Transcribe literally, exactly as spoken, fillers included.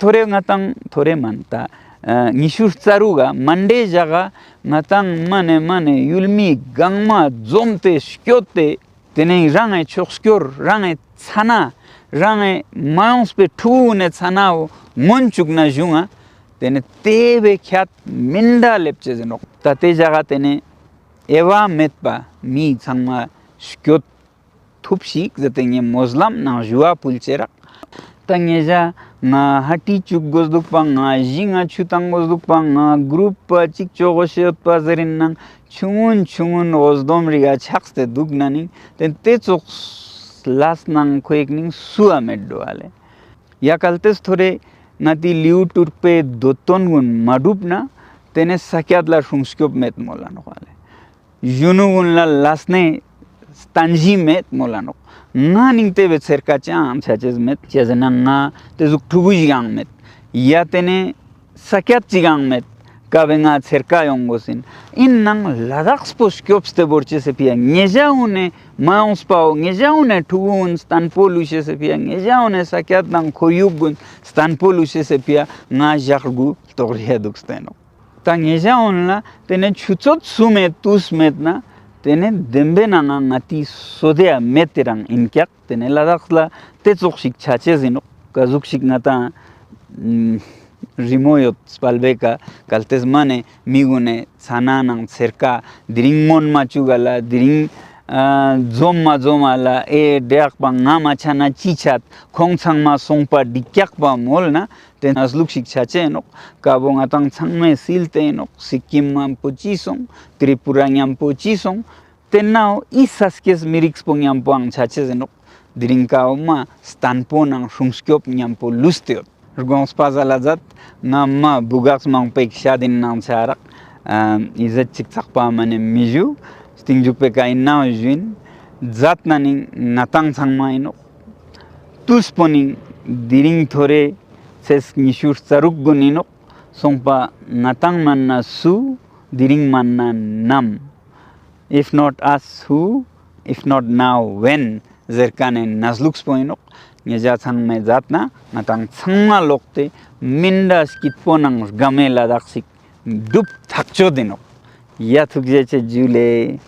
ཐོ་རེ་ང་ཏང་ཐོ་རེ་མན་ད་ཨ་ཉི་ཤུ་རྩ་དྲུག་ག་མན་ཌེ་ཞག་ག་ང་ཏང་མ་ནེ་མ་ནེ་ཡུལ་མི་གང་མ་འཛོམས་ཏེ་སྐྱོད་དེ། ཏེ་ནེ་རང་ངི་ཕྱོགས་སྐྱོར་རང་ངི་ཚ་ན་རང་ངི་མ་ཡོངས་པའི་ཕྲུ་གུ་ནེ་ཚ་ན་བོ་མངོན་བཅུག་ན་བཞུགས་ང་། ཏེ་ནེ་ཏེ་བའི་ཁྱད་མི་འདྲ་ལེབ་ཅེས་ཨིན་ནོག། ད་ཏེ་ཞག་ག་ཏེ་ནེ་དབྱེ་བ་མེད་པ་མི་ཚང་མ་སྐྱོད་ཐུབ་ཤིག་ཟེར་ཏེ་ངས་སྨོན་ལམ་ནང་ཞུ་བ་ཕུལ་ཅེས་རག། ད་ཉེ་ཞ་ང་ཧ་ཏི་ཅུག་གོས་དུག་པ་ང་ཞིང་ང་ཆུ་ཏང་གོས་དུག་པ་ང་གུ་རུབ་པ་ཅིག་ཅོ་གོས་ཤེས་ཡོད་པ་ཟེར་ཨིན་ནང་ཆུང་ངུན་ཆུང་ངུན་འོ་སྡོམ་རིག་ག་ཆགས་ཏེ་དུག་ན་ནིང་ཏེ་ཏེ་ཙོགས་ལས་ནང་ཁོ་ཡིག་ནིང་སུའ་མེད་འགྲོ་བ་ལེ། ཡ་གལ་ཏེ་ཐོ་རེ་ང་ཏི་ལེའུ་དྲུག་པའི་འདོད་དོན་གུན་མ་གྲུབ་ན་ཏེ་ནེ་ས་ཀྱད་ལ་སྲུང་སྐྱོབ་མེད་མོལ་ལ་ནོག་ལེ། གཞོན་ནུ་གུན་ལ་ལས་སྣེ་སྟན་ཞིན་མེད་མོལ་ལ་ནོག། ང་ནིང་ཏེ་བའི་ཚེར་ཀ་ཅང་ཆ་ཅེས་མེད། ཅི་ཟེར་ན་ང་ཏེ་ཟུག་ཕྲུ་གུ་ཞིག་ཡང་མེད། ཡ་ཏེ་ནེ་ས་ཀྱད་ཅིག་ཡང་མེད། ཀ་བོའེ་ང་ཚེར་ཀ་ཡོང་གོས་ཨིན། ཨིན་ནང་ལ་དྭགས་པོ་སྐྱོབས་ཏེ་བོར་ཅེས་སི་ཕི་ཡ་ཉེ་ཞ་གུན་ནེ་མ་ཡོངས་པའོ་ཉེ་ཞ་གུན་ནེ་ཕྲུ་གུ་གུན་སྟན་པོ་ལུས་ཤེས་སི་ཕི་ཡ་ཉེ་ཞ་གུན་ནེ་ས་ཀྱད་དང་ཁོར་ཡུག་གུན་སྟན་པོ་ལུས་ཤེས་སི་ཕི་ཡ་ང་ཞག་དགུ་ལྟོགས་རི་ཡ་དུག་སྟེ་ནོག། ད་ཉེ་ཞ་གུན་ལ་ཏེ་ནེ་ཆུ་ཚོད་སུ་མེད་ཏུས་མེད་ན་ཏེ་ནེ་བདེན་པའི་ནང་ང་ང་ཏི་སོ་དེ་ཡ་མེད་དེ་རང་ཨིན་ཀྱག། ཏེ་ནེ་ལ་དྭགས་ལ་ཏེ་ཙོགས་ཤིག་ཆ་ཅེས་ཨིན་ནོག། ཀ་ཟུག་ཤིག་ང་ཏང་རི་མོ་ཡོད་སྤལ་བེ་ཀ་གལ་ཏེ་མ་ནེ་མི་གུན་ནེ་ཚ་ན་ནང་ཚེར་ཀ་དེ་རིང་མོན་མ་ཅུག་ག་ལ་དེ་རིང་ཨ་འཛོམས་མ་འཛོམས་མ་ལ་ཨེ་དྲེག་པ་ང་མ་ཆ་ན་ཅི་ཆད་ཁོང་ཚང་མ་སོང་པ་འགྲིག་ཀྱག་པ་མོལ་ན་ཏེ་ནེ་ལུགས་ཤིག་ཆ་ཅེས་ཨིན་ནོག། ཀ་བོ་ང་ཏང་ཚང་མའི་སིལ་ཏེ་ཨིན་ནོག། སི་ཀིམ་མཉམ་པོ་ཅི་སོང་། ཏྲི་པུ་ར་མཉམ་པོ་ཅི་སོང་། ཏེ་ནའོ་འི་ས་སྐྱེས་མི་རིགས་པོ་མཉམ་པོའང་ཆ་ཅེས་ཨིན་ནོག། དེ་རིང་ཀའོ་མ་སྟན་པོ་ནང་སྲུང་སྐྱོབ་མཉམ་པོ་ལུས་ཏེ་ཡོད། དགོངས་པ་ཟ་ལ་ཛད། ང་མ་བུ་གགས་མང་པོ་ཞིག་ཤད་ཨིན་ནང་ཆ་རག། ཨ་འི་ཟད་ཅིག་ཚག་པ་མ་ནེ་མི་ཞུ། སྟིང་མཇུག་པེ་ཀ་ཨིན་ནའོ་ཞུ་ཨིན། ཛད་ན་ནིང་ང་ཏང་ཚང་མ་ཨིན་ནོག། ཏུས་པོ་ནིང་དེ་རིང་ཐོ་རེ་ཚེས་ཉི་ཤུ་རྩ་དྲུག་གུན་ཨིན་ནོག། སོང་པ་ང་ཏང་མན་ན་སུ་དེ་རིང་མན་ན་ནམ། If not us, who? If not now, when? ཟེར་ཁན་ནི་ནང་ལུགས་པོ་ཨིན་ནོག། ཉེ་ཞ་ཚང་མའི་ཛད་ན་ང་ཏང་ཚང་མ་ལོག་སྟེ་མི་འདྲ་སྐྱིད་པོ་ནང་དགའ་མོའི་ལ་དྭགས་ཤིག་སྒྲུབ་ཐག་ཆོད་ཨིན་ནོག། ཡ་ཐུགས་རྗེ་ཆེ་ཇུ་ལེ།